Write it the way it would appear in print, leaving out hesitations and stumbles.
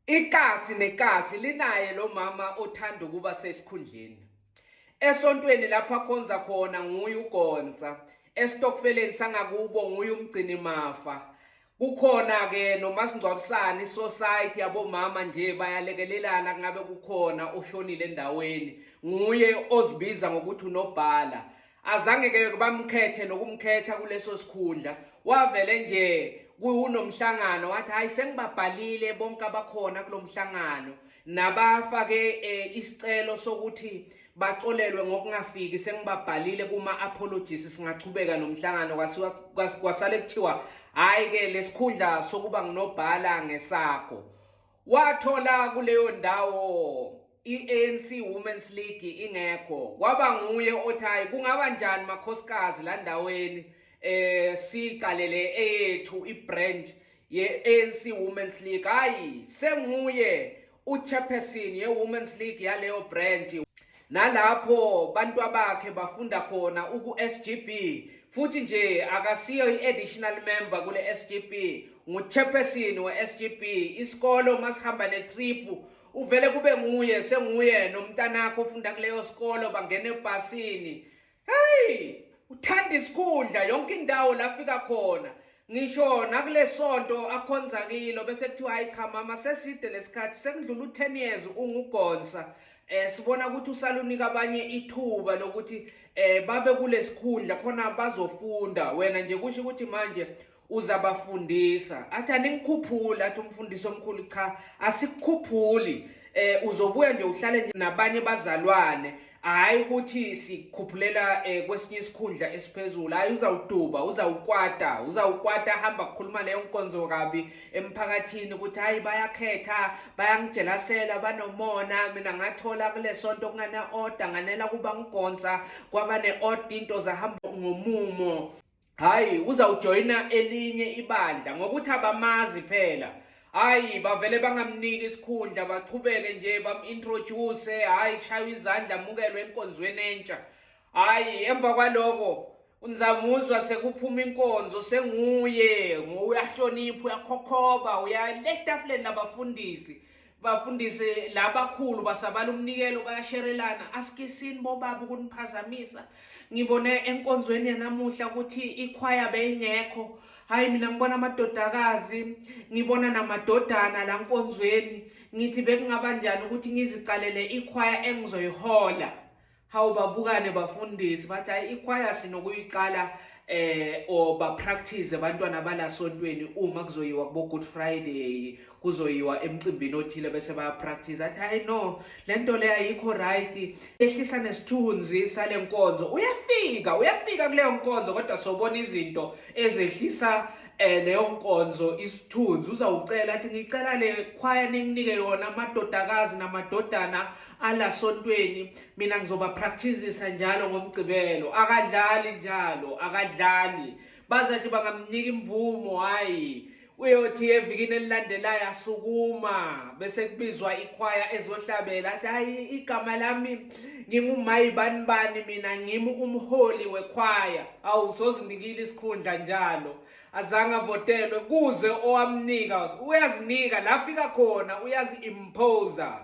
Ikasi nekasi linaye lo mama othanda ukuba sesikhundleni. Esontweni lapho akhonza khona nguye ugonsa, esitokfeleni sangakubo nguye umgcinimafa. Kukhona-ke nomasingcwabisane isociety yabomama nje bayalekelelana kungabe kukhona oshonile endaweni. Nguye ozibiza ngokuthi unobhala. Azange ke bamkhethe nokumkhetha kuleso sikhundla. Wavele nje kunomhlangano wathi hayi sengibabhalile bonke abakhona kulomhlangano nabafake eh, isicelo sokuthi baxolelwe ngokungafiki sengibabhalile kuma apologies singachubeka nomhlangano kwasiwa kwasale kuthiwa hayi ke lesikhundla sokuba nginobhala ngesakho wathola kuleyo ndawo i-ANC Women's League ingekho kwaba nguye othi hayi kungaba njani makhosikazi la ndaweni eh siqalele eyethu ibranch ye-ANC Women's League hayi senguye uchairperson ye-Women's League yaleyo branch nalapho bantu abakhe bafunda khona uku-SGB futhi nje akasiyo i-additional member kule SGB ngu-chairperson we-SGB isikolo masihamba ne-trip uvele kube nguye senguye nomntanakho ofunda kuleyo sikolo bangena ebhasini hey uthanda isikhundla yonke indawo lafika khona ngisho nakule sonto akhonza kilo bese kuthiwa hayi cha mama seside lesikhathi sekudlula u-10 years ungugonsa eh sibona ukuthi usalunika abanye ithuba lokuthi eh babe kulesikhundla khona bazofunda wena nje kusho ukuthi manje uzabafundisa athi aningikhuphuli athi umfundisi omkhulu cha asikukhuphuli eh uzobuya nje uhlale nabanye bazalwane hayi ukuthi sikhuphulela eh, kwesinye isikhundla esiphezulu hayi uzawuduba uzawukwata uzawukwata hamba kukhuluma leyo nkonzo kabi emphakathini ukuthi hayi bayakhetha bayangijelasela banomona mina ngathola kule sonto kungane order nganela kuba ngigonsa kwaba ne order into zahamba ngomumo hayi uzawujoyina elinye ibandla ngokuthi abamazi phela hayi bavele bangamniki isikhundla bachubeke nje bam-introduce hayi kushaywa izandla amukelwe enkonzweni entsha hayi emva kwaloko unzamuzwa sekuphuma inkonzo senguye uyahlonipha uyakhokhoba uya le tafuleni labafundisi bafundise labakhulu basabala umnikelo bayasherelana asikisini bobaba ukuniphazamisa ngibone enkonzweni yanamuhla ukuthi ikhwaya beyingekho hayi mina ngibona amadodakazi ngibona namadodana la nkonzweni ngithi bekungaba njani ukuthi ngizicalele ikhwaya engizoyihola Hawu babukane bafundisi bathi hayi ikhwaya sinokuyiqala eh or ba practice abantwana balasontweni uma kuzoyiwa kubo Good Friday kuzoyiwa emcimbini othile bese baya practice athi hayi no lento le ayikho right ehlisa nesithunzi sale nkonzo uyafika uyafika kuleyo nkonzo kodwa sobona izinto ezehlisa eh leyo nkonzo isithunzi uzawucela athi ngicela le khwaya ninginike yona amadodakazi namadodana alasontweni mina ngizoba practicisa njalo ngomgqibelo akadlali njalo akadlali bazathi bangamnika imvumo hayi uyothi evikini elilandelayo asukuma bese kubizwa ikhwaya ezohlabela athi hayi igama lami ngingumayi bani bani mina ngimi umholi wekhwaya awu sozinikile isikhundla njalo azange avotelwe kuze owamnika uyazinika la fika khona uyazi-imposer.